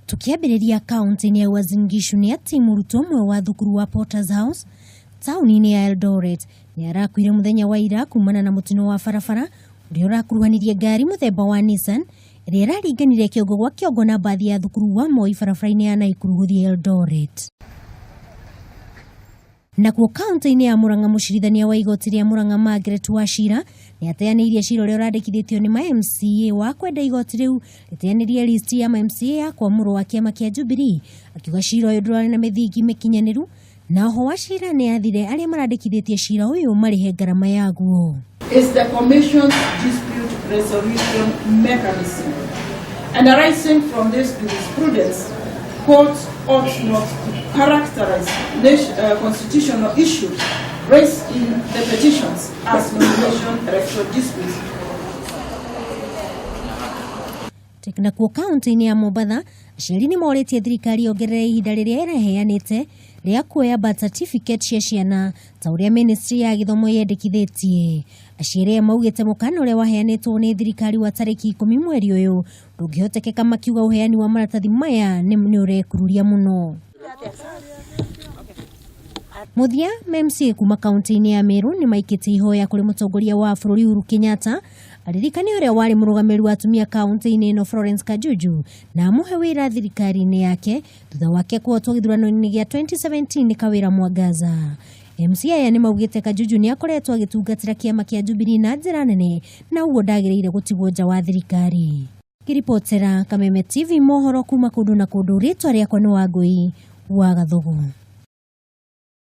Tũkĩambĩrĩria kaunti-inĩ ya Uasin Gishu nĩ atĩ mũrutwo ũmwe wa thukuru wa Potter's House taũni-inĩ ya Eldoret nĩ arakuire mũthenya wa ira kumana na mũtino wa barabara ũrĩa ũrakuruhanirie ngari mũthemba wa Nissan ĩrĩa ĩraringanire kĩongo gwa kĩongo na mbathi ya thukuru wa Moi barabara-inĩ ya Naikuru gũthiĩ Eldoret. Nakuo kaunti-inĩ ya Murang'a mũcirithania wa igoti rĩa Murang'a Margaret Wachira nĩ ateanĩirie cira ũrĩa ũrandĩkithĩtio nĩ ma MCA wa kwenda igoti rĩu rĩteanĩrie listi ya ma MCA ya kwamũrwo wa kĩama kĩa Jubilee akiuga cira ũyũ ndũrarĩ na mĩthingi mĩkinyanĩru na oho Wachira nĩ athire arĩa marandĩkithĩtie cira ũyũ marĩhe ngarama yaguo. Is the Commission's dispute resolution mechanism. And arising from this jurisprudence, courts ought not to characterize constitutional issues raised in the petitions as nomination electoral disputes. Nakuo kaunti-inĩ ya Mombatha, aciari nĩ morĩtie thirikari yongerere ihinda rĩrĩa ĩraheanĩte rĩa kuoya birth certificate cia ciana ta ũrĩa ministry ya gĩthomo yendekithĩtie. Aciari aya maugĩte mũkana ũrĩa waheanĩtwo nĩ thirikari wa tarĩki 10 mweri ũyũ ndũngĩhotekeka, makiuga ũheani wa maratathi maya nĩ ũrekururia mũno. Mũthia, MCA kuma kaunti-inĩ ya Meru nĩ maikĩtie ihoya kũrĩ mũtongoria wa bũrũri Uhuru Kenyatta aririkane ũrĩa warĩ mũrũgamĩrĩri wa atumia kaunti-inĩ ĩno Florence Kajuju na amũhe wĩra thirikari-inĩ yake thutha wake kũhotwo gĩthurano-inĩ gĩa 2017 nĩ Kawĩra Mwangaza. MCA aya nĩ maugĩte Kajuju nĩ akoretwo agĩtungatĩra kĩama kĩa Jubilee na njĩra nene na ũguo ndagĩrĩire gũtigwo nja wa thirikari. Ngĩribotera Kameme TV mohoro kuma kũndũ na kũndũ, rĩtwa rĩakwa nĩ Wangũi wa Gathugu.